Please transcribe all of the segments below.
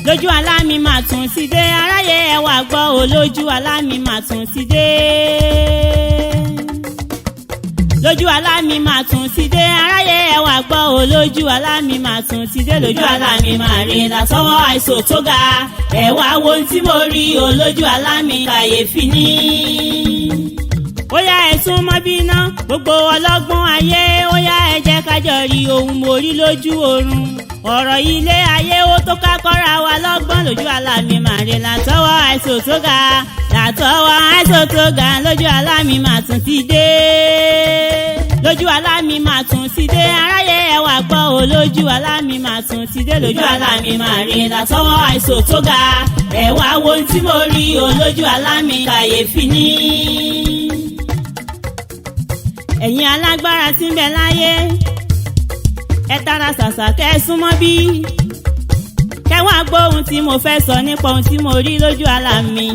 Lójú àlá mi mà tún ti dé, aráyé ẹ wá gbọ́ o. Lójú àlá mi mà tún ti dé. Lójú àlá mi mà tún ti dé, aráyé ẹ wá gbọ́ o. Lójú àlá mi mà tún ti dé. Lójú àlá mi mà rí látọwọ́ àìsàn tó ga. Ẹ wá wo ohun tí mo rí o lójú àlá mi, kàyéfì ni. Ó yá, ẹ sún mọ́ bí iná, gbogbo ọlọ́gbọ́n ayé. Ó yá, ẹ jẹ́ ká jọ rí ohun mo rí lójú oorun. Ọ̀rọ̀ ilé ayé ó tó ká kọ́ra wa lọ́gbọ́n. Lójú àlá mi mà rí látọwọ́ àìsàn tó ga, látọwọ́ àìsàn tó ga. Lójú àlá mi mà tún ti dé. Lójú àlá mi mà tún ti dé, aráyé ẹ wá gbọ́ o. Lójú àlá mi mà tún ti dé. Lójú àlá mi mà rí látọwọ́ àìsàn tó ga. Ẹ wá wo ohun tí mo rí o lójú àlá mi, kàyéfì ni. Ẹ̀yin alágbára tí ń bẹ láyé, ẹ tara ṣàṣà kẹ́ ẹ súnmọ́ bí, kẹ́ wá gbọ́ ohun tí mo fẹ́ sọ nípa ohun tí mo rí lójú àlá mi.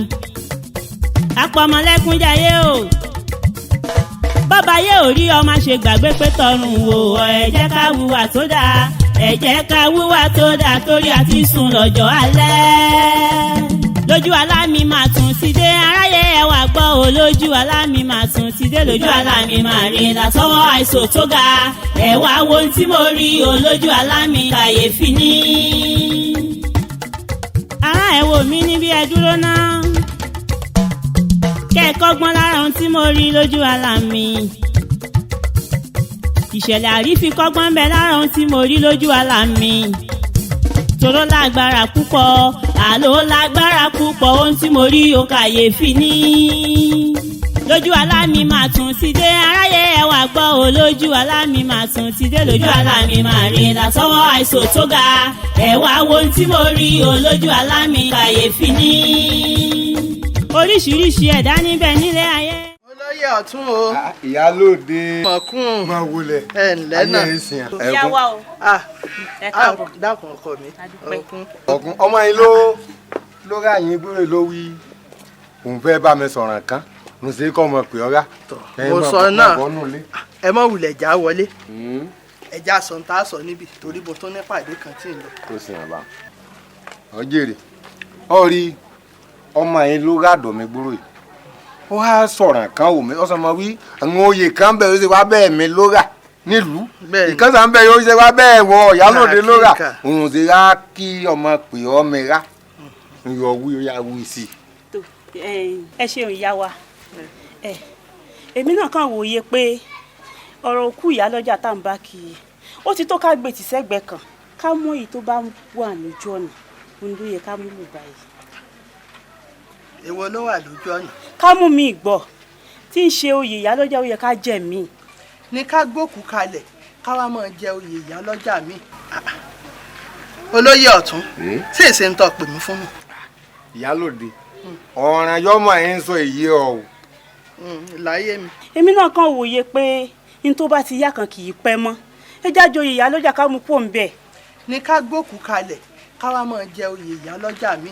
Apọmọlẹ́kúnjayé o, bọ́ba yé ò rí ọmọ ṣe gbàgbé pé tọrùn wò ọ. Ẹ jẹ́ ká wùwà tó dáa, ẹ jẹ́ ká wùwà tó dáa, torí àti sùn lọ́jọ́ alẹ́. Lójú àlá mi mà tún ti dé, aráyé ẹ wá gbọ́ o. Lójú àlá mi mà tún ti dé. Lójú àlá mi mà rí látọwọ́ àìsàn tó ga. Ẹ wá wo ohun tí mo rí o lójú àlá mi, kàyéfì ni. Ará, ẹ wò mí níbi, ẹ dúró náà, kẹ́ ẹ kọ́gbọ́n lára ohun tí mo rí lójú àlá mi. Ìṣẹ̀lẹ̀ àrífikọ́gbọ́n ń bẹ lára ohun tí mo rí lójú àlá mi, tòró lágbára púpọ̀, àló lágbára púpọ̀. Ohun tí mo rí o, kàyéfì ní. Lójú àlá mi mà tún ti dé, aráyé ẹ wá gbọ́ o. Lójú àlá mi mà tún ti dé. Lójú àlá mi mà rí látọwọ́ àìsàn tó ga. Ẹ wá wo ohun tí mo rí o lójú àlá mi, kàyéfì ní. Oríṣiríṣi ẹ̀dá níbẹ̀ nílé ayé. Olóyè ọ̀tún o. Ìyálóde. Mọ̀kún. Máa wọlé. Ẹ ǹlẹ́ náà. Ayé ìsìn. Ìyá wa o. Ah, Ẹ káàbọ̀. Ah, dákun ọkọ mi. A dúpẹ́. Ọkùn. Ọ̀kun ọmọ yìí ló rà yín gbúrò ló wí òun fẹ́ bá mi sọ̀rọ̀ kan mo sì kọ́ ọmọ pè ọ́ rà. Mo sọ náà. Ẹ mọ̀ wulẹ̀ já wọlé. Ẹja sọ ń tá a sọ níbi torí mo tún ní pàdé kan tí ń lọ. Tó sì hàn bá ọ jèrè ọ rí ọmọ yìí ló ràdọ̀ mi gbúrò yìí, ó wá sọ̀rọ̀ kan wò mí, ó sọ ma wí àwọn oyè kan bẹ̀ ó ṣe wá bẹ́ẹ̀ mi ló rà nílùú ìkànsá ń bẹ̀ yóò ṣe wá bẹ́ẹ̀ wọ ìyálòde ló rà òun ṣe rá kí ọmọ pè ọ́ mi rá yọ wí ó yà wí sí i. Tó ẹ ṣeun, ìyá wa. Ẹ èmi náà kàn wòye pé ọ̀rọ̀ òkú ìyálọ́jà tá à ń bá kì í, ó ti tó ká gbé tì sẹ́gbẹ̀ẹ́ kan, ká mú èyí tó bá wà lójú ọ̀nà, òun ló yẹ ká mú lò báyìí. Èwo ló wà lójú ọ̀nà? Ká mú mi gbọ́ tí ń ṣe oyè ìyálọ́jà, ó yẹ ká jẹ mí. Ní ká gbókùú kalẹ̀ ká wá máa jẹ oyè ìyálọ́jà mi. Olóyè ọ̀tún, tí èsè ń tọ́ pè mí fún mi. Ìyálòde, ọ̀ràn yọmọ ẹ̀ ń sọ èyí ọ o. Láyé mi. Èmi náà kàn wòye pé n tó bá ti yá kan kì í pẹ́ mọ́. Ẹ jáde oyè ìyálọ́jà, ká mú kó ń bẹ̀. Ní ká gbókùú kalẹ̀ ká wá máa jẹ oyè ìyálọ́jà mi.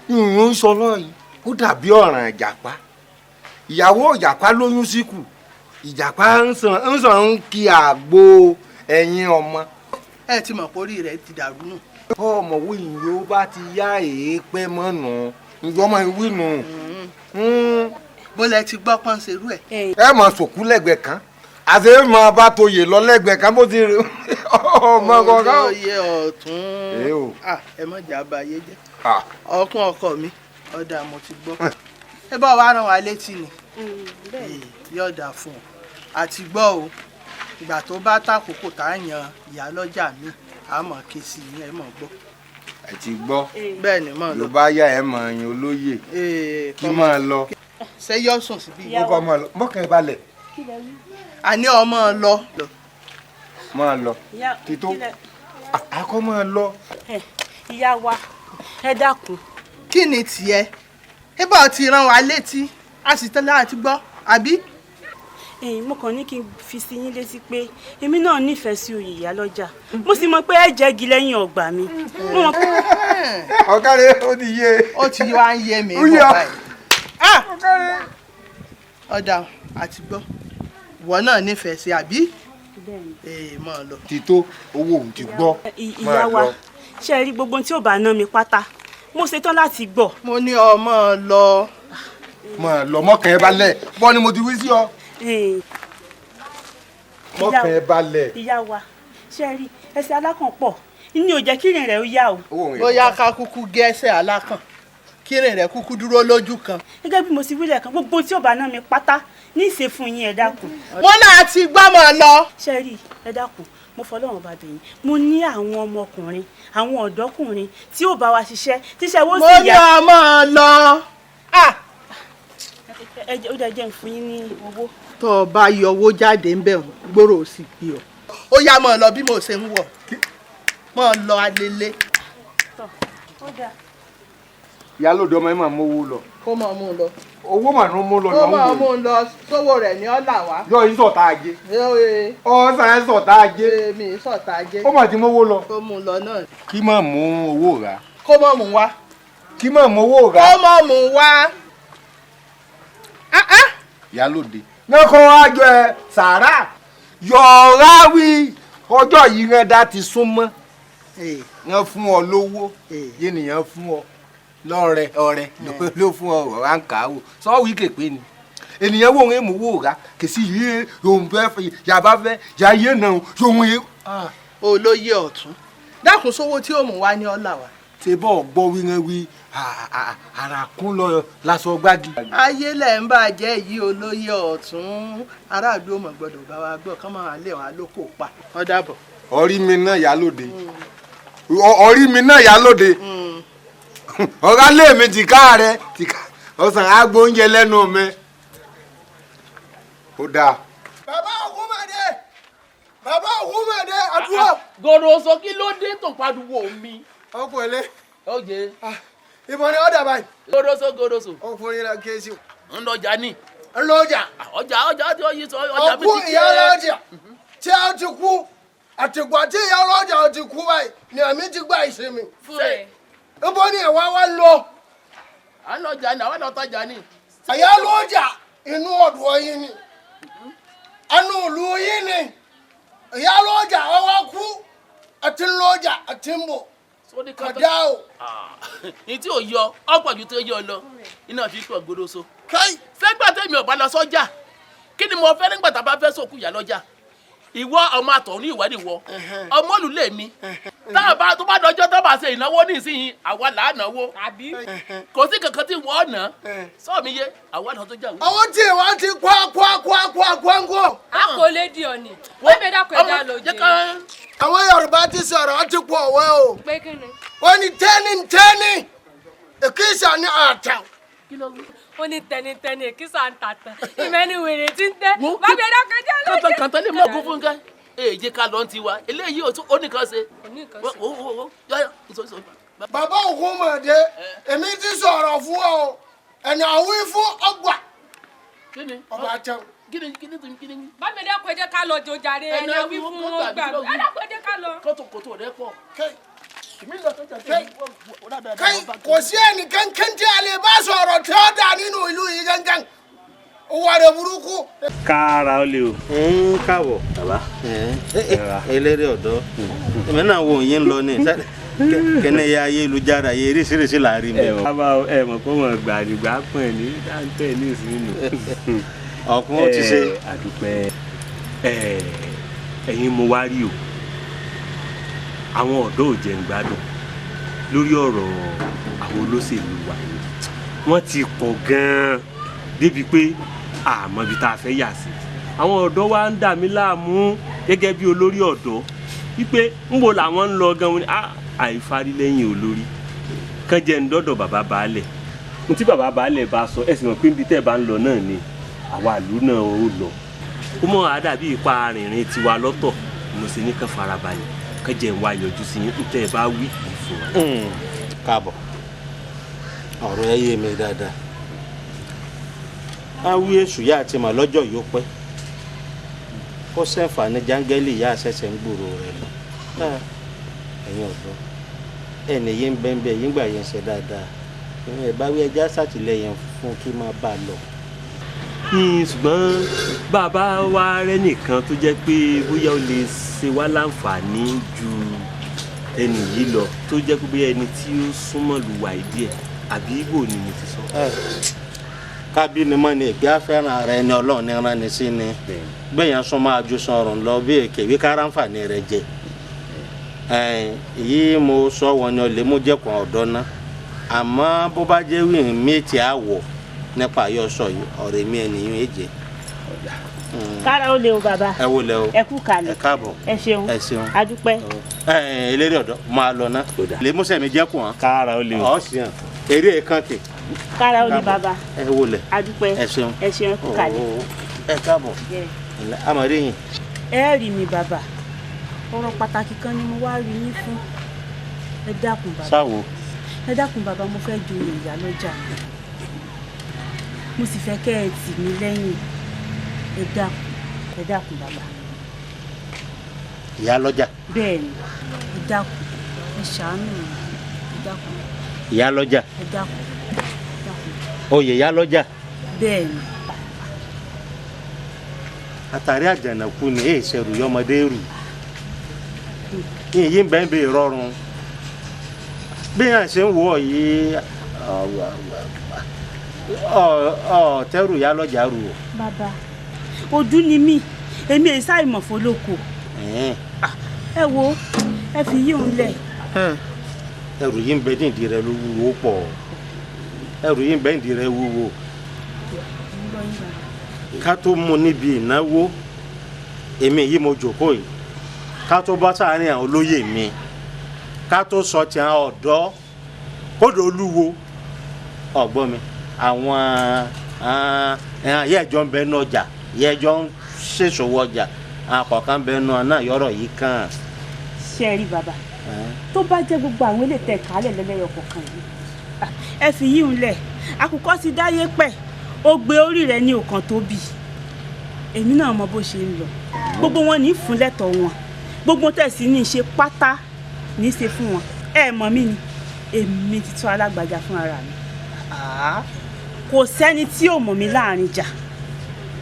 Ìrùn ń sọ lọ́yìn, ó dàbí ọ̀ràn ìjàpá. Ìyàwó ìjàpá lóyún síkù, ìjàpá ń sàn ń kí àgbo ẹ̀yìn ọmọ. Ẹ ti mọ̀ pé orí rẹ̀ ti dàrú nù. Ọmọ wo ìyó bá ti yá èépẹ́ mọ́ nù ǹjọ́ máa wí nù. Bó lẹ ti gbọ́ pọ́n ṣerú ẹ̀. Ẹ mọ̀ sòkú lẹ́gbẹ̀ẹ́ kan àti ẹ mọ̀ bá toyè lọ lẹ́gbẹ̀ẹ́ kan bó ti rí ọmọ kankan. Olóyè ọ̀tún, ẹ mọ̀ jà bá ayé jẹ́. Ọkùn ọkọ mi, ọ̀dà mo ti gbọ́. Ẹ bá wa rán wa létí ni yọ̀ọ̀dà fún ọ àti gbọ́ o. Ìgbà tó bá tàkókò tá a yan ìyálọ́jà mi, a mọ̀ ké sí i, ẹ mọ̀ gbọ́. Ẹ ti gbọ́. Bẹ́ẹ̀ ni mọ̀ lọ. Ló bá yá ẹ mọ̀ ẹ̀yìn olóyè kí máa lọ. Ṣé yọ sùn síbí? Ó kọ́ máa lọ, mọ́kàn ẹ balẹ̀. Àní ọmọ lọ. Máa lọ tító akọ́ máa lọ. Ìyá wa, ẹ dákun. Kí ni tiẹ̀? Ẹ bá ti rán wa létí, a sì tẹ́lẹ̀ àti gbọ́, àbí? Mo kàn ní kí n fi sí yín létí pé èmi náà nífẹ̀ẹ́ sí oyè ìyálọ́jà, mo sì mọ̀ pé ẹ jẹ́gi lẹ́yìn ọgbà mi. Ọ̀kàrẹ̀ ó ti yé. Ó ti wá ń yé mi bọ̀ báyìí. Ọ̀dà àti gbọ́, ìwọ náà nífẹ̀ẹ́ sí àbí? Mọ̀ ọ́ lọ. Ti tó owó òun ti gbọ́. Ìyá wa, ṣe rí gbogbo tí ò bá ná mi pátá, mo ṣetán láti gbọ́. Mo ní ọmọ lọ. Mọ̀ lọ mọ́kàn ẹ balẹ̀, bọ́ ni mo ti wí sí ọ. Mọ́kàn ẹ balẹ̀. Ìyá wa, ṣe rí ẹsẹ̀ alákàn pọ̀ ní ò jẹ́ kírin rẹ̀ ó yá o. Bóyá ká kúkú gẹ́sẹ̀ alákàn kírin rẹ̀ kúkú dúró lójú kan. Gẹ́gẹ́ bí mo ti wílẹ̀ kan, gbogbo tí ò bá ná mi pátá ní ìṣe fún yín, ẹ dákun. Mo náà ti gbọ́ mọ̀ lọ. Ṣe rí ẹ dákun, mo fọlọ́run bá bẹ̀ yín, mo ní àwọn ọmọkùnrin, àwọn ọ̀dọ́kùnrin tí ó bá wa ṣiṣẹ́ tíṣẹ́ wọ́n sì yá. Mo ní ọmọ lọ. Ó dẹ̀ jẹ́ n fún yín ní owó. Tó o bá yọ owó jáde ń bẹ̀ gbòòrò sí i ọ. Ó yá mọ̀ lọ bí mo ṣe ń wọ̀, mọ̀ lọ alele. Ìyálòdì ọmọ yẹn máa mówó lọ. Kó máa mú un lọ. Owó mà ló mú lọ. Kó máa mú un lọ, sówó rẹ̀ ní ọ̀là wá. Yọ yín sọ̀tà ajé. Ọ̀sán ẹ̀ sọ̀tà ajé. Èmi sọ̀tà ajé. Ó mà ti mówó lọ. Kó mú un lọ náà. Kí máa mú owó rà. Kó máa mú wá. Kí máa mú owó rà. Kó máa mú wá. Ìyálòdì. Lọ́kọ̀ àjọ ẹ̀ sàrà yọ̀ọ̀rá wí ọjọ́ yìí rẹ̀ dá ti sún mọ́. Wọ́n fún ọ lówó, yé nìyẹn fún ọ lọ́rẹ ọrẹ ló fún ọ ọ̀rá ń kà á wò sọ́wọ́ képe ni ènìyàn wò ń mú wò rà kìsì yìí òun fẹ́ yàbá fẹ́ yàyé náà yòun yìí. Olóyè ọ̀tún, dákun sówó tí ó mú wá ní ọ̀là wa. Ṣé bọ́ gbọ́ wíwọ́n wí àràkún lọ lásọ gbági. Ayé lẹ̀ ń bàjẹ́ yìí olóyè ọ̀tún, aráàlú ò mọ̀ gbọ́dọ̀ bá wa gbọ́ kán máa lé wa lóko pa. Ó dàbọ̀. Orí mi náà yá lóde, orí mi náà yá lóde, ọ̀gá lé mi tìka rẹ tìka ọ̀sán àgbo oúnjẹ lẹ́nu mi. Ó dáa. Bàbá Ògúnmọ̀dé, bàbá Ògúnmọ̀dé, àdúrà. Gòròsó, kí ló dé tó pariwo mi? Ọkùnrin. Ó jẹ. Ìbọn ni ọ̀dà báyìí. Gòròsó, gòròsó. Ọkùnrin náà ké sí. Ń lọjà ni. Ń lọjà. Ọjà ọjà tí ó yí sọ ọjà mi ti Ọkú ìyá ọlọ́jà tí a ti kú, àtìgbà tí ìyá ọlọ́jà ti kú báyìí ni àmì ti gba ìsinmi. Níbo ni ẹ̀wá wa lọ? À ń lọjà ni, àwọn ọ̀tajà ni. Ìyá ọlọ́jà inú ọ̀dọ̀ yín ni, ẹnu ìlú yín ni. Ìyá ọlọ́jà ọwọ́ kú, àti ńlọjà àti ń bọ̀. Kọjá o. Ní tí ò yọ, ọ̀pọ̀ ju tó yọ lọ, iná fi pọ̀ gbódòso. Sẹ́gbà tẹ̀mí ọ̀bá lọ sọ́jà, kí ni mo fẹ́ nígbà tá a bá fẹ́ sókú ìyá lọ́jà? Ìwọ ọmọ àtọ̀ ní ìwádìí wọ, ọmọ olùlé mi. Tá a bá tó bá dọjọ́ tó bá ṣe ìnáwó nísìnyí, àwa là á náwó. Kò sí kankan tí wọ́n ná. Sọ mi yé, àwa náà tó jà wí. Àwọn tí ìwà ti kọ́ kọ́ kọ́ kọ́ kọ́ ń kọ́. A kò lè di ọ̀nì. Wọ́n bẹ dákọ̀ ẹja lọ jẹ. Àwọn Yorùbá ti sọ̀rọ̀ àti pọ̀ ọ̀wẹ́ o. Pé kí ni? Wọ́n ní tẹ́ni tẹ́ni, èkìsà ní àtà. Ó ní tẹnitẹni èkìsà ń tàtàn. Ìmẹ́ni wèrè ti ń tẹ́. Bá bẹ dákọ̀ ẹja lọ jẹ. Kàntàn lè mọ ogun fún nǹkan. Èyí ká lọ ti wa, eléyìí ó nìkan ṣe. Bàbá Ògúnmọ̀dé, èmi ti sọ̀rọ̀ fún ọ, ẹ̀nà àwí fún ọgbà. Ọba tẹun. Bá mi dákun, ẹ jẹ́ ká lọ jòjàre, ẹni àwí fún ọgbà. Ẹ dákun, ẹ jẹ́ ká lọ. Kótókótó rẹ pọ̀. Kò sí ẹnì kankan tí a lè bá sọ̀rọ̀ tí ó dà nínú ìlú yìí gangan. Owó rẹ̀ burúkú. Kára ó lè o. Ń káwọ̀. Bàbá. Eléré ọ̀dọ́. Èmi náà wo òyìn lọ ní kẹ́nẹ́ ya ayélujára yẹ eréṣiríṣi là ń rí mi. Bàbá ẹ mọ̀ pé wọ́n gbàdúgbà pọ̀ ní dáńtẹ̀ ní ìsinmi. Ọ̀kun ó ti ṣe. Àdúpẹ́ ẹ̀yin mo wá rí o. Àwọn ọ̀dọ́ ò jẹ́ ń gbádùn lórí ọ̀rọ̀ àwọn olóṣèlú wa yìí. Wọ́n ti pọ̀ gan-an débi pé àmọ́ ibi tá a fẹ́ yà sí. Àwọn ọ̀dọ́ wa ń dà mí láàmú gẹ́gẹ́ bí olórí ọ̀dọ́ wípé ńbo làwọn ń lọ gan-an, àìfarí lẹ́yìn olórí kàn jẹ́ ń dọ́dọ̀ bàbá baálẹ̀. N tí bàbá baálẹ̀ bá sọ, ẹ sì mọ̀ pé níbi tẹ́ ẹ bá ń lọ náà ni àwa ìlú náà ó lọ. Ó mọ̀ á dàbí ipa arìnrìn tiwa lọ́tọ̀. Mo ṣe ní kàn farabalẹ̀ kàn jẹ́ ń wá yọjú sí yín tẹ́ ẹ bá wí fún wa. Káàbọ̀, ọ̀rọ̀ ẹ yé mi dáadáa. Awi èṣù yá àti mà lọ́jọ́ yóò pẹ́. Ó sẹ́ǹfààní jáńgẹ́lì ìyá àṣẹ̀ṣẹ̀ ń gbòòrò rẹ̀ lọ. Ẹ̀yin ọ̀dọ́ ẹnì yìí ń bẹ́ńbẹ́ yìí ń gbà yẹn ṣe dáadáa. Ẹ bá wí ẹja ṣàtìlẹ́yìn fún kí máa bá a lọ. Ṣùgbọ́n bàbá wa rẹ́ nìkan tó jẹ́ pé bóyá ó lè ṣe wá láǹfààní ju ẹnì yìí lọ, tó jẹ́ pé bóyá ẹni tí ó súnmọ́ lùwà ìdí ẹ̀ àbí ibo ni mo ti sọ. Kábínimọ́ ni ìgbé afẹ́ràn ara ẹni Ọlọ́run ní rán ni sí ni. Gbẹ̀yàn sún máa ju sọ̀rùn lọ bí èké wí káràǹfààní rẹ jẹ. Èyí mo sọ wọn ni ọ̀lẹ́ mú jẹ́kùn ọ̀dọ́ ná. Àmọ́ bó bá jẹ́ wí méjì àwọ̀ nípa àyọ̀sọ yìí ọ̀rẹ́ mi ẹnìyàn èjẹ. Kára ó lè o bàbá. Ẹ wo lẹ o. Ẹ kú kalẹ̀. Ẹ káàbọ̀. Ẹ ṣeun. Ẹ ṣeun. Adúpẹ́. Eléré ọ̀dọ́ máa lọ ná. Lè músẹ̀ mi jẹ́kùn hàn. Kára ó lè o. Ọ̀ sì hàn. Eré kan kè. Kára ó lè bàbá. Ẹ wo lẹ. Adúpẹ́. Ẹ ṣeun. Ẹ ṣeun, ẹ kú kalẹ̀. Ẹ káàbọ̀. Àmọ̀rí yìí. Ẹ rí mi bàbá. Ọ̀rọ̀ pàtàkì kan ni mo wá rí yín fún. Ẹ dákun bàbá. Sáwo. Ẹ dákun bàbá, mo fẹ́ joyè ìyálọ́jà. Mo sì fẹ́ kẹ́ ẹ tì mí lẹ́yìn. Ẹ dákun, ẹ dákun bàbá. Ìyálọ́jà. Bẹ́ẹ̀ni, ẹ dákun, ẹ ṣàánú mi, ẹ dákun. Ìyálọ́jà. Ẹ dákun, ẹ dákun. Oyè ìyálọ́jà. Bẹ́ẹ̀ni. Àtàrí àjànàkú ni èè ṣẹrù yọmọdé rù. Ìyí ń bẹ́ẹ̀ bẹ́ẹ̀ rọrùn. Bí yàn ṣe ń wọ̀ yìí, ọ tẹ́rù ìyálọ́jà rù o. Bàbá, ojú ni mí, èmi èyí sáìmọ̀ fọlọ́kọ. Ẹ wo, ẹ fi yí òun lẹ̀. Ẹrù yìí ń bẹ nídìí rẹ ló wúwo pọ̀. Ẹrù yìí ń bẹ nídìí rẹ wúwo. Ká tó mú níbi ìnáwó, èmi yìí mo jòkó yìí. Ká tó bọ́ sáárín àwọn olóyè mi. Ká tó sọ ti àwọn ọ̀dọ́ kódò olúwo. Ọ̀gbọ́n mi, àwọn yẹ́ẹ̀jọ́ ń bẹ nú ọjà, yẹ́ẹ̀jọ́ ń ṣèṣòwò ọjà, àwọn kọ̀ọ̀kan bẹ nú náà yọ̀rọ̀ yìí kàn. Ṣé ẹ rí bàbá, tó bá jẹ́ gbogbo àwọn ilé tẹ̀ kálẹ̀ lẹ́lẹ́yọ̀ kọ̀ọ̀kan yìí, ẹ fi yíhun lẹ̀. Àkùkọ ti dáyé pẹ̀, ó gbé orí rẹ̀ ní ọ̀kan tó bì. Èmi náà mọ bó ṣe ń lọ. Gbogbo wọn ní fún lẹ́tọ̀ọ́ wọn. Gbogbo tẹ̀sí ní í ṣe pátá ní í ṣe fún wọn. Ẹ mọ̀ mí ni, èmi ti tó alágbàjá fún ara mi. Kò sẹ́ni tí ò mọ̀ mí láàrin jà.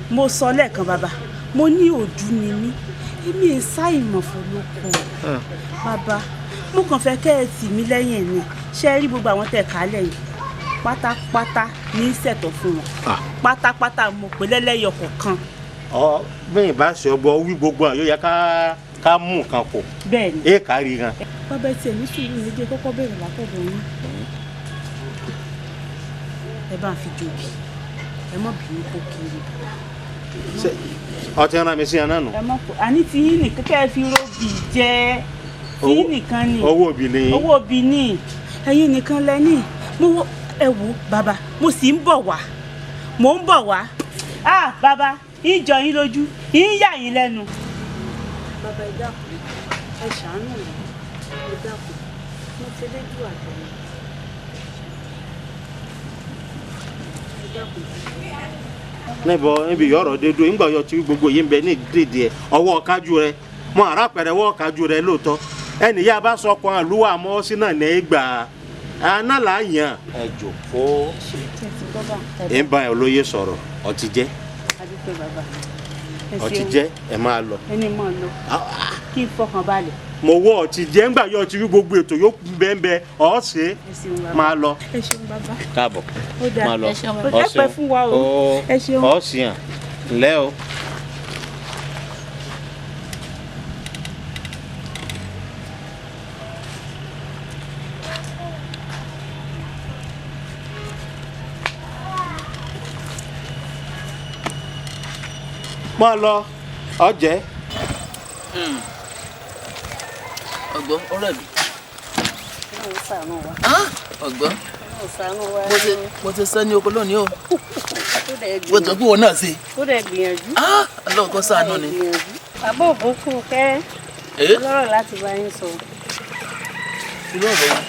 Mo sọ lẹ́ẹ̀kan bàbá, mo ní òdú ni mí. Èmi è sáìmọ̀ fọlọ́kọ. Bàbá, mo kàn fẹ́ kẹ́ ẹ tì mí lẹ́yìn ni. Ṣé ẹ rí gbogbo àwọn tẹ̀ kálẹ̀ yìí? Pátápátá ní ṣètò fún wọn. Pátápátá mo pè lẹ́lẹ́yọ̀ kọ̀ọ̀kan. Ọ bẹ́ẹ̀ bá ṣe ọgbọ wí gbogbo àwọn yóò yẹ ká mú nǹkan kò. Bẹ́ẹ̀ni. Ẹ kárí gan. Bàbá ẹ tiẹ̀ ní sùúrù méje kọ́kọ́ bẹ̀rẹ̀ látọ̀dọ̀ yín. Ẹ bá ń fi jobi, ẹ mọ̀ bínú kó kiri. Ọtí rán mi sí ẹ náà nù. Ẹ mọ̀ kó àní tí yín nìkan kẹ́ ẹ fi róbì jẹ tí yín nìkan ni. Owó òbí ni. Owó òbí ni. Ẹ̀yin nìkan lẹ ní. Mo wọ ẹ wo bàbá, mo sì ń bọ̀ wá. Mo ń bọ̀ wá. Ah bàbá, yín jọ yín lójú, yín yà yín lẹ́nu. Bàbá ẹ dákun, ẹ ṣàánú mi, ẹ dákun, mo ti léjú àjọ mi. Níbo níbi yọ̀rọ̀ dé dúró ńgbà yọ tí gbogbo yìí ń bẹ ní ìdíje ẹ ọwọ́ kájú rẹ mọ àràpẹrẹ ọwọ́ kájú rẹ lóòótọ́ ẹnì yá bá sọ kan àlúwà mọ́ sí náà ní ìgbà aná là á yàn. Ẹ jòkó ẹ ń bá ẹ olóye sọ̀rọ̀ ọtí jẹ́ ọtí jẹ́ ẹ máa lọ. Ẹni máa lọ kí n fọkàn balẹ̀. Mo wọ ọtí jẹ́ ńgbà yọ ọtí gbogbo ètò yóò kú bẹ́ẹ̀ ọ̀ ṣe máa lọ. Ẹ ṣeun bàbá. Káàbọ̀ máa lọ. Ẹ pẹ́ fún wa o. Ẹ ṣeun. Ọ̀ sì hàn ńlẹ́ o. Máa lọ ọjẹ. Ọgbọ́n ọ̀rẹ́ mi. Ọgbọ́n mo ti sẹ́ ní oko lónìí o. Mo tọ́ pé wọn náà ṣe. Ó dẹ̀ gbìyànjú. Ọlọ́run kó ṣàánú ni. Bàbá òbókùn kẹ́ lọ́rọ̀ láti bá yín sọ. Irú ọ̀rọ̀ yìí.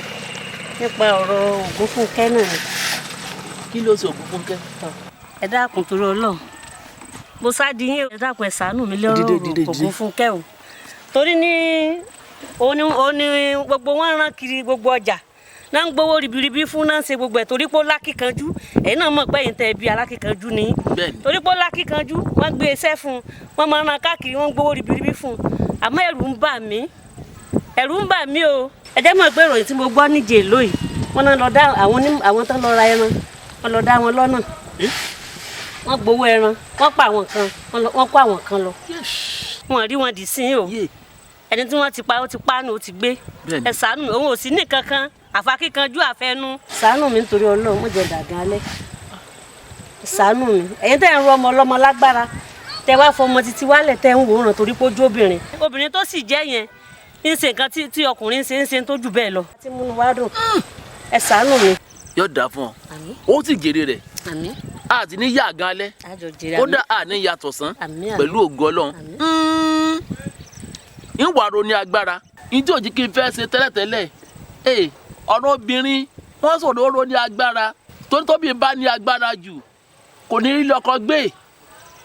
Nípa ọ̀rọ̀ Ògúnfúnkẹ́ náà. Kí ló ṣe Ògúnfúnkẹ́? Ẹ dákun torí Ọlọ́run. Mo sáàdì yín, ẹ dákun, ẹ ṣàánú mi lọ́rọ̀ Dìde, dìde, dìde. Ògúnfúnkẹ́ o, torí ní òní òní gbogbo wọn rán kiri gbogbo ọjà náà, ń gbowó ribiribi fún náà, ń ṣe gbogbo ẹ̀ torí pé ó lákìkanjú. Ẹ̀yin náà mọ̀ pé ẹ̀yin tẹ́ bí alákìkanjú ni. Torí pé ó lákìkanjú, wọ́n gbé iṣẹ́ fún un, wọ́n máa ń rán káàkiri, wọ́n ń gbowó ribiribi fún un. Àmọ́ ẹ̀rù ń bà mí, ẹ̀rù ń bà mí o. Ẹ jẹ́ mọ̀ pé ìròyìn tí mo gbọ́ níjẹ̀ lóyìí, wọ́n náà lọ dá àwọn àwọn tó lọ ra ẹran, wọ́n lọ dá wọn lọ́nà, wọ́n gbowó ẹran, wọ́n pa àwọn kan, wọ́n kó àwọn kan lọ, wọ́n rí wọn dì sí o. Ẹni tí wọ́n ti pa, ó ti pa nù, ó ti gbé. Ẹ ṣàánú mi, òun ò sí ní kankan àfakíkanjú àfẹnu. Ṣàánú mi nítorí Ọlọ́run, mo jẹ dàgán alẹ́. Ṣàánú mi, ẹ̀yin tẹ́ ń ro ọmọ ọlọ́mọ lágbára, tẹ́ wá fọmọ títí wálẹ̀, tẹ́ ń wòran torí pé ó jó obìnrin. Obìnrin tó sì jẹ́ yẹn ń ṣe nǹkan tí ọkùnrin ń ṣe, ń ṣe tó jù bẹ́ẹ̀ lọ. Tí múnú wá dùn, ẹ ṣàánú mi. Yóò dáa fún ọ, ó sì jèrè rẹ̀. Àmín. A ti ní yá gan alẹ́. Àjọ jèrè. Kódà a ní yàtọ̀ sán. Àmín, àmín. Pẹ̀lú ògo Ọlọ́run, ń wà ro ní agbára ní tí òjì kí n fẹ́ ṣe tẹ́lẹ̀tẹ́lẹ̀. Ee, ọ̀rọ̀ obìnrin wọ́n sọ̀rọ̀, ó ro ní agbára torí tóbi bá ní agbára jù, kò ní rí lọ́kọ gbé.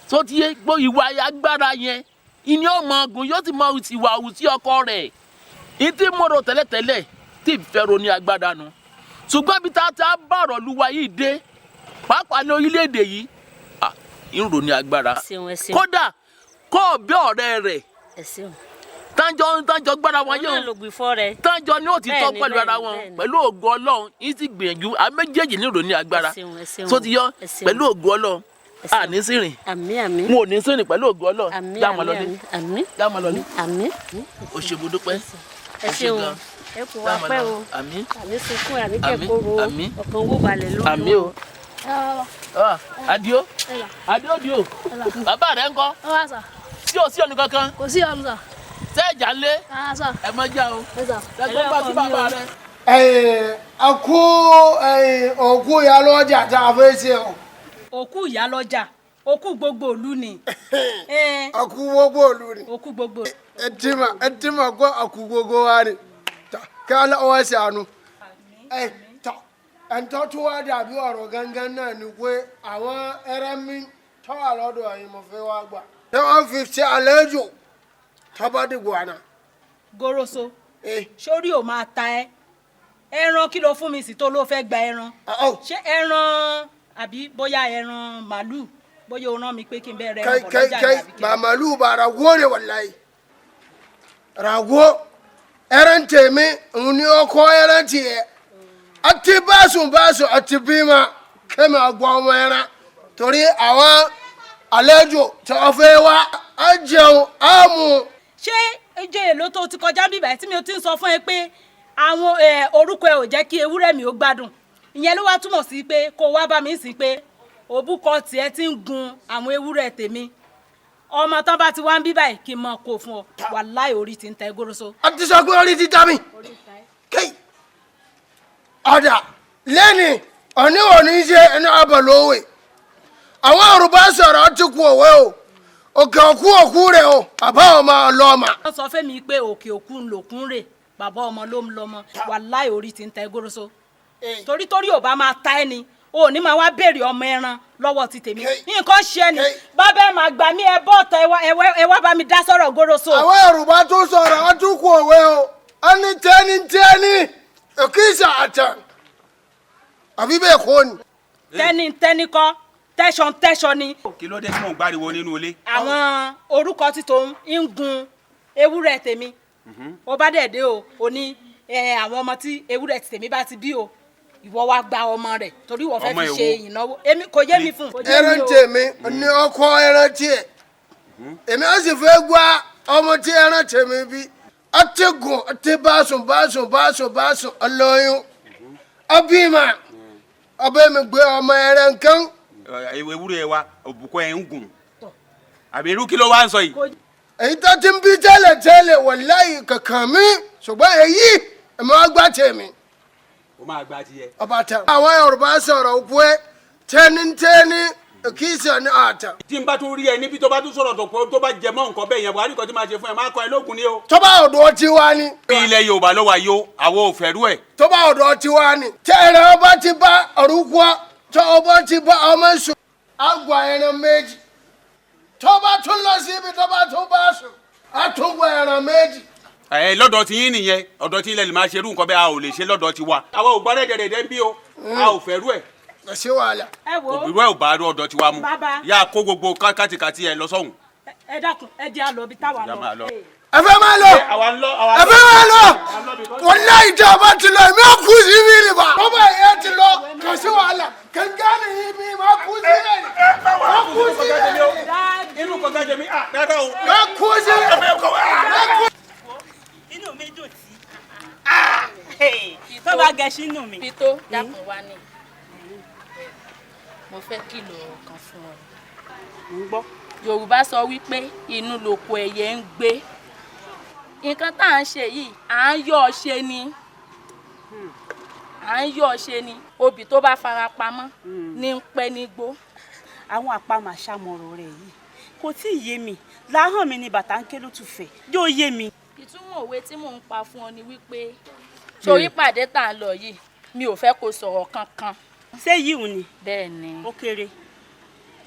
Tó ti yé gbó ìwà agbára yẹn ìní ọmọ ogun yóò ti mọ ìwà òwú sí ọkọ rẹ̀. Ní tí mo rò tẹ́lẹ̀tẹ́lẹ̀ tí ìfẹ́ ro ní agbára nu, ṣùgbọ́n ibi tá a ti bá ọ̀rọ̀ luwa yìí dé, pàápàá ní orílẹ̀-èdè yìí, ń ro ní agbára. Ṣeun, ẹ ṣeun. Kódà kó o bí ọ̀rẹ́ rẹ̀ Ẹ ṣeun. Tánjọ tánjọ gbára wọn Òun náà yóò ló gbìfọ́ rẹ̀. Tánjọ ní òtítọ́ pẹ̀lú ara wọn. Pẹ̀lú ògo Ọlọ́run yìí ti gbìyànjú, àwọn méjèèjì ní ìròyìn agbára. Ẹ ṣeun, ẹ ṣeun. Tó ti yọ. Ẹ ṣeun. Pẹ̀lú ògo Ọlọ́run, a ní sí rìn. Àmín, àmín. N ò ní sí rìn pẹ̀lú ògo Ọlọ́run. Àmín. Já máa Àmín. lọlé. Àmín, àmín. Já máa lọlé. Àmín. O ṣé, mo dúpẹ́. Ẹ O ṣé ṣeun. gan. Ẹ kò wá Já máa pẹ́ lọ. o. Àmín. Àmín sunkún, àmín. Àmín, Kẹ́kọ̀ọ́ àmín. ọkàn owó balẹ̀ lórí. Àmín o. Ah, Adio, Adio dio, bàbá rẹ ńkọ́? Ó wà sà. Sí o sí ọ̀nù kankan? Kò sí ọ̀nù sà. Ṣé ìjà ń lé? Rárá sà. Ẹ mọ já o. Ẹ sà. Ṣẹgbọn bá sí bàbá rẹ. Ẹ kú òkú ìyálọ́jà tá a fẹ́ ṣe o. Òkú ìyá lọ́jà, òkú gbogbo ìlú ni. Òkú gbogbo ìlú ni. Òkú gbogbo. Ẹ ti mà, ẹ ti mà kó òkú gbogbo wa ni. Kí ọlọ́wọ́ ṣàánú. Ẹ tọ́ ẹ̀ńtọ́ tó wá dàbí ọ̀rọ̀ gangan náà ni pé àwọn ẹrẹ́mí tó wà lọ́dọ̀ yìí, mo fẹ́ wá gbà. Ṣé wọ́n fi ṣe àlejò tọ́ba dìgbò àná? Goroso, sórí ò máa ta ẹ. Ẹran kí ló fún mi sí tó ló fẹ́ gba ẹran? Ṣé ẹran àbí bóyá ẹran màálù, bóyá o rán mi pé kí n bẹ rẹ Kai ẹran bọ̀ kai lọ́jà kai ni àbí kí ba màálù ba, rago ne wallahi, rago. Ẹran tèmi òun ni ọkọ ẹran tiẹ̀ àti báṣùn báṣùn àti bímọ kẹ́mi àgbọ̀ ọmọ ẹran, torí àwọn àlejò tí wọ́n fẹ́ wá á jẹun á mú. Ṣé ìjọ èlò tó ti kọjá bíbá tí mi ò ti ń sọ fún ẹ pé àwọn orúkọ ẹ ò jẹ́ kí ewúrẹ́ mi ó gbádùn, ìyẹn ló wá túmọ̀ sí pé kó wá bá mi sìn pé òbúkọ tiẹ̀ ti ń gun àwọn ewúrẹ́ tèmi, ọmọ tán bá ti wá ń bí báyìí kí n mọ kó fún ọ. Wàláì, orí ti ń ta egoroso. A ti sọ pé orí ti ta mi kéyì ọ̀dà lẹ́ni òní òní ṣe ẹni ọbẹ̀ lówè. Àwọn Yorùbá sọ̀rọ̀, ti kú òwe o, òkè òkú òkú rẹ̀ o, bàbá ọmọ ọlọ́mà. Wọ́n sọ fẹ́mi pé òkè òkun lòkun rè, bàbá ọmọ ló ń lọmọ. Wàláì, orí ti ń ta egoroso, torí ò bá máa ta ẹni o ò ní máa wá béèrè ọmọ ẹran lọ́wọ́ ti tèmi. Nǹkan ṣe ẹni bàbá ẹ máa gbà mí, ẹ bọ́ ọ̀tọ̀, ẹ wá bá mi dá sọ̀rọ̀ goroso. Àwọn Yorùbá tún sọ̀rọ̀, wọ́n tún kú òwe o, ẹni tẹ́ni tẹ́ni òkìsà àtàn, àbí bẹ́ẹ̀ kọ́ ni. Tẹ́ni tẹ́ni kọ́, tẹ́sán tẹ́sán ni. Kí ló dé tí mò ń gbáriwo nínú ilé? Àwọn orúkọ tí tòun ń gun ewúrẹ́ tèmi, ó bá dẹ̀ dé o, ò ní àwọn ọmọ tí ewúrẹ́ ti tèmi bá ti bí o, ìwọ wá gba ọmọ rẹ̀ torí ìwọ fẹ́ Ọmọ fi èwo? ṣe ìnáwó. Èmi kò yé mi fún. Kò yé mi Ẹran o. tèmi ní ọkọ ẹran tiẹ̀, èmi á sì fẹ́ gba ọmọ tí ẹran tèmi bí ọtí gùn ọtí báṣùn báṣùn báṣùn báṣùn ọlọ́yún ọbímọ ọbẹ̀ mi gbé ọmọ ẹran kan. Ewúrẹ́ wa òbúkọ ẹ̀ ń gùn, àbí irú kí ló wá ń sọ yìí? Èyí tó ti ń bí tẹ́lẹ̀ tẹ́lẹ̀, wàláyé kankan mi, ṣùgbọ́n èyí èmi wá gbá tèmi. O máa gba tiẹ̀. Ọba tẹ. Àwọn Yorùbá sọ̀rọ̀ pé tẹ́nitẹ́ni kì í sọ ní àtẹ. Tí n bá tún rí ẹ níbi tó bá tún sọ̀rọ̀ tó pọ̀ tó bá jẹ mọ́ nǹkan bẹ́ẹ̀ yẹn, Buhari kan tí máa ṣe fún ẹ, máa kọ ẹ lóògùn ni o. Tó bá ọ̀dọ̀ tiwa ni. Bí ilẹ̀ Yorùbá ló wà yó, àwọn ò fẹ́rú ẹ̀. Tó bá ọ̀dọ̀ tiwa ni. Tẹ́ ẹran ọba ti bá orúkọ tó ọba ti bá ọmọ sùn. Á gba ẹran méjì. Tó bá tún lọ síbi tó bá tún bá sùn, á tún wọ ẹran méjì. Ẹ lọ́dọ̀ tí yín nìyẹn, ọ̀dọ̀ tí yín lẹ lè máa ṣerú nǹkan bẹ́ẹ̀, a ò lè ṣe lọ́dọ̀ tiwa. Àwa ò gbọ́ rẹ́dẹ̀rẹ́dẹ́ ń bí o, a ò fẹ́ rú ẹ̀. Kò sí wàhálà. Ẹ wo. Òbí rú ẹ̀ ò bá rú ọ̀dọ̀ tiwa mu. Bàbá. Yá a kó gbogbo kátikàti ẹ lọ sọ́hùn. Ẹ dákun, ẹ jẹ́ á lọ ibi táwa Yá máa lọ. lọ. Ẹ fẹ́ máa lọ. Àwa ń lọ, àwa Ẹ fẹ́ máa lọ. Wàláhì tí a bá ti lọ, èmi á kú sí ibi rìbá. Bọ́bá yẹn ti lọ, kò sí wàhálà. Kẹ̀kẹ́ ni ibi máa kú sí ibi. Máa kú sí ibi. Inú kọjá jẹ mí, ah rárá o. Máa kú sí ibi. Máa kú. Inú mi dùn tí tó bá gẹṣin nù mí. Pító, dákun wá ní. Mo fẹ́ kìlọ̀ kan fún ọ. Mo ń gbọ́. Yorùbá sọ wípé inú lóko ẹyẹ ń gbé. Nǹkan tá à ń ṣe yìí, à ń yọ̀ ọ́ ṣe ni. À ń yọ̀ ọ́ ṣe ni. Obì tó bá fara pamọ́ ní ń pẹ́ nígbó. Àwọn àpamọ̀ àṣàmọ̀rọ̀ rẹ̀ yìí kò tí ì yé mi. Láhàn mi ni bàtà ń ké ló tún fẹ̀. Yóò yé mi. Ìtumọ̀ òwe tí mò ń pa fún ọ ni wípé torí pàdé tá à ń lọ yìí, mi ò fẹ́ kó sọ̀rọ̀ kankan. Ṣé yìí ò ní? Bẹ́ẹ̀ ni. Ó kéré.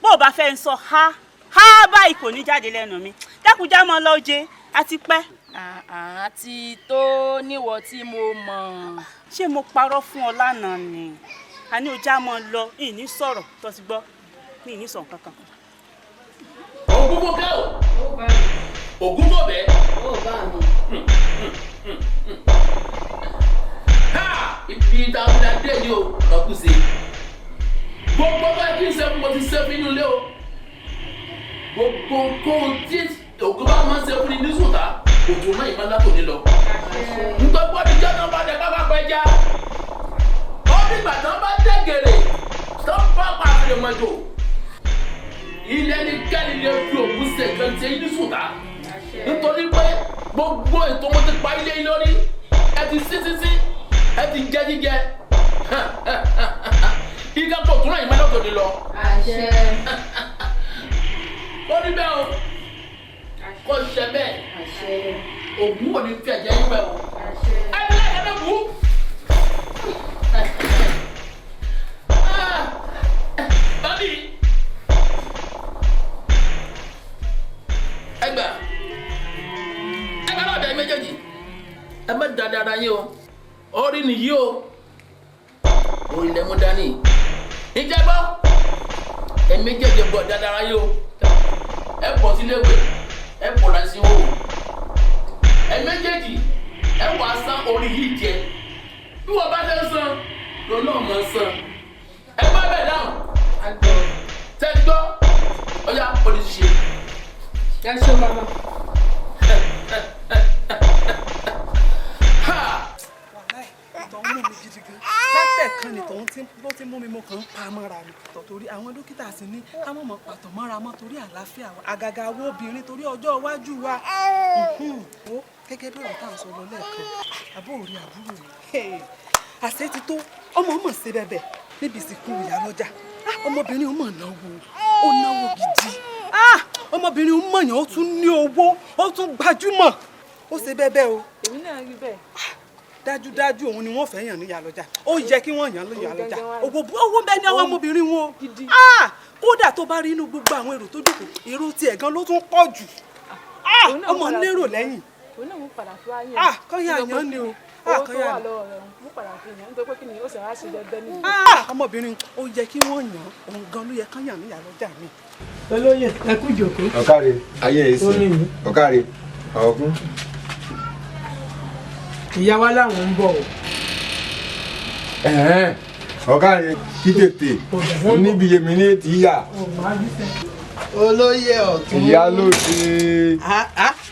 Bó o bá fẹ́ ń sọ ha ha báyìí kò ní jáde lẹ́nu mi. Dákunjá mọ́ lọ jẹ àti pẹ́. Àti tó níwọ̀ tí mo mọ̀. Ṣé mo parọ́ fún ọ lánàá ni? Àní o já mọ́ lọ, ìní sọ̀rọ̀ tó ti gbọ́, ní ìní sọ̀rọ̀ kankan. Ògún bó kẹ́ o. Ògún bó bẹ́ẹ̀. Ha! Ibi táwọn adé yìí o, lọ́kùn sí. Gbogbo bá kí n ṣe fún mo ti ṣe fún inú ilé o. Gbogbo nǹkan tí ògùn bá máa ń ṣe fún ni ní sùtá, òjò náà ìmọ̀ látò ní lọ. Ntọ́gbọ́n ti jẹ́ tán bá dẹ ká bá pẹja. Ó dìgbà tán bá dẹ́gẹ̀rẹ̀, tán bá pa àfẹ̀mọ́jò. Ilé ní kẹ́ni lè fi ògùn ṣe kan ṣe ní sùtá. Nítorí pé gbogbo ètò mo ti pa ilé yín lórí, ẹ ti sí sísí, ẹ ti jẹ jíjẹ. Ika kò tún náà ìmọ̀ látò ní lọ. Ó rí bẹ́ẹ̀ o, kò ṣe bẹ́ẹ̀, ògùn ò ní fi ẹ̀jẹ̀ yín bẹ́ẹ̀ o. Ẹ ní láti ẹgbẹ́ bù ú. Bábí, ẹ gbà, ẹ gbà lọ́dọ̀ ẹ méjèèjì, ẹ má dada ara yín o, orí nìyí o, orí lẹ mú dání. Ìjẹ́gbọ́, ẹ méjèèjì gbọ́ dada ara yín o, ẹ bọ̀ sílé ìwé, ẹ bọ̀ láti wò. Ẹ méjèèjì, ẹ wàá san orí yìí jẹ. Bí wọ́n bá fẹ́ san, lọ́nà ọmọ san. Ẹ bá bẹ̀ dáhùn. Tẹ́ gbọ́, ọ̀yá olùṣe. Ẹ ṣé bàbá. Ìtọ̀ ń mú mi gidi gan látẹ̀kan ni tòun ló ti mú mi, mo kàn ń pa mọ́ra mi tọ̀ torí àwọn dókítà sì ní ká mọ̀ mọ̀ pàtó mọ́ra mọ́ torí àlàáfíà wa, àgàgà àwọn obìnrin torí ọjọ́ iwájú wa. Wo gẹ́gẹ́ bí ọ̀rọ̀ tá à ń sọ lọ lẹ́ẹ̀kan, àbó òrí àbúrò mi àṣẹ ti tó ọmọ mọ̀ sí bẹ́bẹ̀ níbi ìsìnkú ìyá lọ́jà. Ọmọbìnrin ó mọ̀ náwó, ó náwó gidi. Ọmọbìnrin ó mọ̀yàn, ó tún ní owó, ó tún gbajúmọ̀, ó ṣe bẹ́bẹ̀ o. Èmi náà rí bẹ́ẹ̀. Dájúdájú òun ni wọ́n fẹ́ yàn ní ìyálọ́jà, ó yẹ kí wọ́n yàn ní ìyálọ́jà. Owó bẹ́ẹ̀ ni àwọn ọmọbìnrin wọn o. Kódà tó bá rí inú gbogbo àwọn èrò tó jókòó, èrò tiẹ̀ gan ló tún pọ̀ jù. Ọmọ ń lérò lẹ́yìn. Òun náà mú padà fi wá yàn. Kọ́yà yàn ni o. Owó tó wà lọ́wọ́ rẹ̀ mú padà fi yàn nítorí pé kí ni ó sì wá sí dandan níbi. Ọmọbìnrin ó yẹ kí wọ́n yàn, òun gan ló yẹ kán yàn ní ìyálọ́jà mi. Olóyè, ẹ kú ìjókòó. Ọ̀kàrẹ̀ ayé èsì, ọ̀kàrẹ̀ ọ̀gùn. Ìyá wa láwọn ń bọ̀ o. Ọ̀kàrẹ̀ kí tètè níbi yèmí ní ètí yà. Olóyè ọ̀tún. Ìyálóde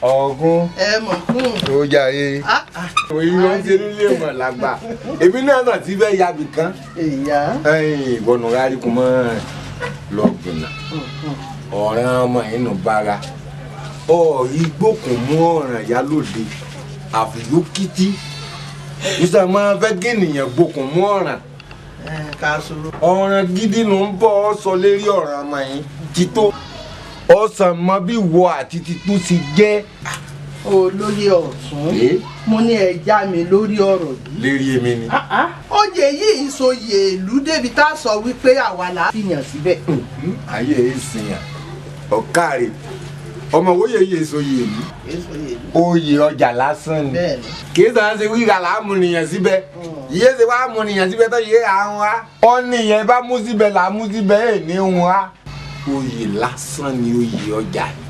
ọ̀gùn. Ẹ mọ̀ kún. Ó jàre. Òyìn ló ń ṣe nílé mọ̀ lágbà. Èmi náà náà ti fẹ́ yabì kan. Ìyá. Ìwọ̀nù rárí kò mọ́ lọ́gbìnà. Ọ̀ràn ọmọ inú bara. Ọ̀rí gbókùn mú ọ̀ràn ìyálóde. Àfìlókìtì. Nísà máa fẹ́ kí ènìyàn gbókùn mú ọ̀ràn. Ọ̀ràn gidi ló ń bọ̀ ọ́ sọ lérí ọ̀ràn ọmọ yìí tító. Ọ̀sán mọ bí wo àti títú ti jẹ́. Olóyè ọ̀tún, mo ní ẹ já mi lórí ọ̀rọ̀ yìí. Lérí èmi ni. Oyè yìí ìsòyè ìlú débi tá a sọ wípé àwa là á fìyàn síbẹ̀. Ayé yìí sìyàn. Ọ̀kàrẹ̀ ọmọ wòye yìí èso yìí èlú oyè ọjà lásán ni kì í sàn ṣe wíwà láàmú nìyẹn síbẹ̀ yìí ṣe wá mú nìyẹn síbẹ̀ tó yé àwọn wa ọ̀nìyẹn bá mú síbẹ̀ là mú síbẹ̀ ẹ̀ ní wọn á oyè lásán ni oyè ọjà ni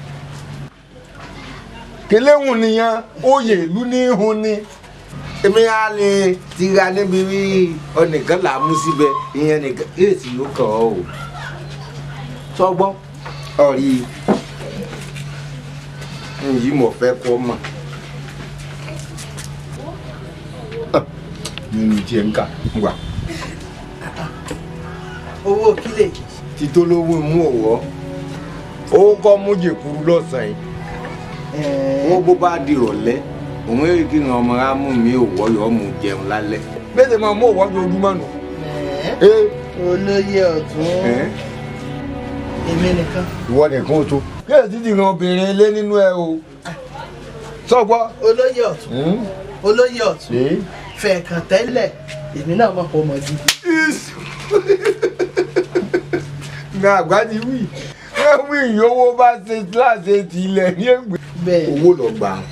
kẹlẹ́hùn nìyẹn oyè ìlú ní hun ni èmi á lè tira níbi rí ọ̀nìkan là mú síbẹ̀ ìyẹn nìkan èsì ló kàn ọ́ o sọgbọ́n ọ̀rí yìí mo fẹ́ kọ́ mọ̀ nínú tiẹ̀ ń kà ń wà. Owó kílè. Tító lówó mú ọ̀wọ́ ó kọ́ mú jèkúrú lọ́sàn-án yìí ó bó bá di ìrọ̀lẹ́ òun èrè kí ìran ọmọ rá mú mi òwò yọ mú jẹun lálẹ́ bẹ́ẹ̀ sì máa mú òwò ojoojúmọ́ nù. Olóyè ọ̀tún èmi nìkan. Ìwọ nìkan ó tó. Kí èsì ti ran obìnrin ilé nínú ẹ o sọgbọ́. Olóyè ọ̀tún olóyè ọ̀tún fẹ̀ẹ̀kàn tẹ́lẹ̀ èmi náà mọ̀ pé ọmọ gidi. Ní àgbà ti wí wọ́n wí ìyówó bá ṣe láṣẹ ti ilẹ̀ ní ègbè owó lọ gbà á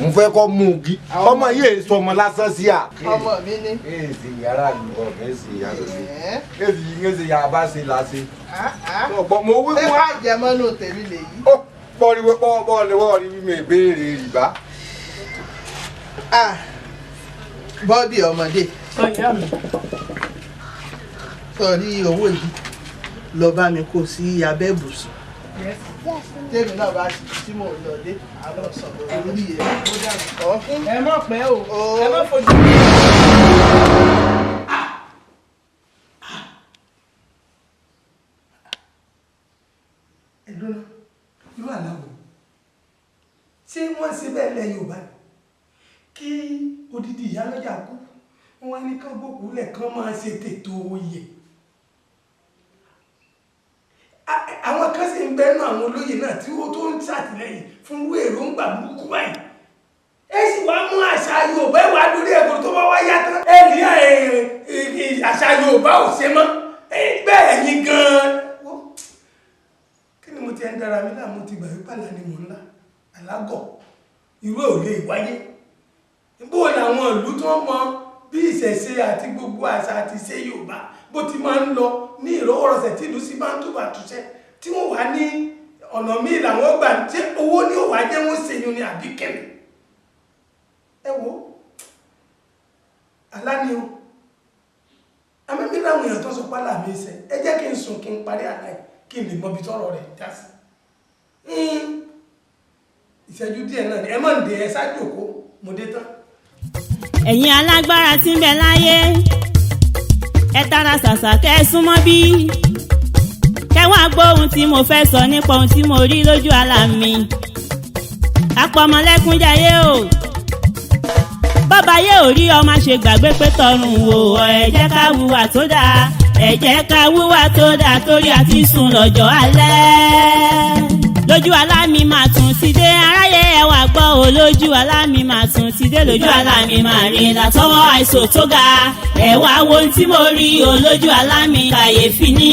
n fẹ́ kọ́ mú un kí ọmọ yìí èso ọmọ lásán sí à. Ọmọ mi ní. Èsì yàrá àlùkò èsì yàrá sí èsì èsì yàrá bá ṣe là ṣe. Ọ̀pọ̀ mo wí fún wa. Ẹ wá jẹmọ́nù tèmi lèyí. Ó bọ́ọ̀lì bọ́ọ̀lì bọ́ọ̀lì mi ìbéèrè rìbá. Bọ́ọ̀bì ọmọdé. Sọ̀rí owó yìí lọ bá mi kó sí abẹ́ ibùsùn. Tèmi náà bá ti tí mò ń lọ dé àwọn sọ̀rọ̀ lórí ẹ̀. Ẹ má pẹ́ o, ẹ má fojú. Ẹ̀dùn náà, irú àlá wo? Ṣé wọ́n ṣe bẹ́ẹ̀ lẹ Yorùbá ni? Kí odidi ìyálọ́jà kú, wọ́n wá ní kán gbókùú lẹ̀ kán máa ṣe tètò oyè. Àwọn kan sì ń bẹ́nu àwọn olóyè náà tí ó tó ń ṣàtìlẹ́yìn fún irú èròǹgbà burúkú báyìí. Ẹ sì wá mú àṣà Yorùbá ẹ wá lórí ẹ̀kọ́ tó bá wá yá tán. Ẹ ní àṣà Yorùbá ò ṣe mọ́. Bẹ́ẹ̀ ẹ̀yin gan-an. Kí ni mo ti ń dára mi láàmú ti gbà wípé àlá ni mò ń lá alágọ̀ irú ẹ̀ ò lè wáyé. Bó làwọn ìlú tó ń mọ bí ìṣẹ̀ṣe àti gbogbo àṣà àti ìṣe Yorùbá bó ti máa ń lọ ní ìrọwọ́rọsẹ̀ tí ìlú sì máa ń túbà túṣẹ́ tí wọ́n wà ní ọ̀nà míì làwọn gbà ṣé owó ní òwà jẹ́ wọ́n ṣèyún ni àbí kẹ̀mí. Ẹ wo àlá ni o àmì láwọn èèyàn tó sọ pálá mi ṣe ẹ jẹ́ kí n sùn kí n parí àlá yìí kí n lè mọ ibi tọ́rọ̀ rẹ̀ já sí. Ìṣẹ́jú díẹ̀ náà ni ẹ má ń dé ẹ ṣáájú òkó mo dé tán. Ẹ̀yin alágbára tí ń bẹ láyé ẹ tara ṣàṣà kẹ́ ẹ súnmọ́ bí kẹ́ wá gbọ́ ohun tí mo fẹ́ sọ nípa ohun tí mo rí lójú àlá mi. Apọmọlẹ́kúnjayé o bàbá yé ò rí ọmọ ṣe gbàgbé pé tọrùn wò ọ ẹ jẹ́ ká hùwà tó dáa ẹ jẹ́ ká hùwà tó dáa torí àti sùn lọ́jọ́ alẹ́. Lójú àlá mi máa tún ti dé aráyé ẹ wá gbọ́ o lójú àlá mi máa tún ti dé lójú àlá mi máa rí látọwọ́ àìsàn tó ga ẹ wá wo ohun tí mo rí o lójú àlá mi kàyéfì ni.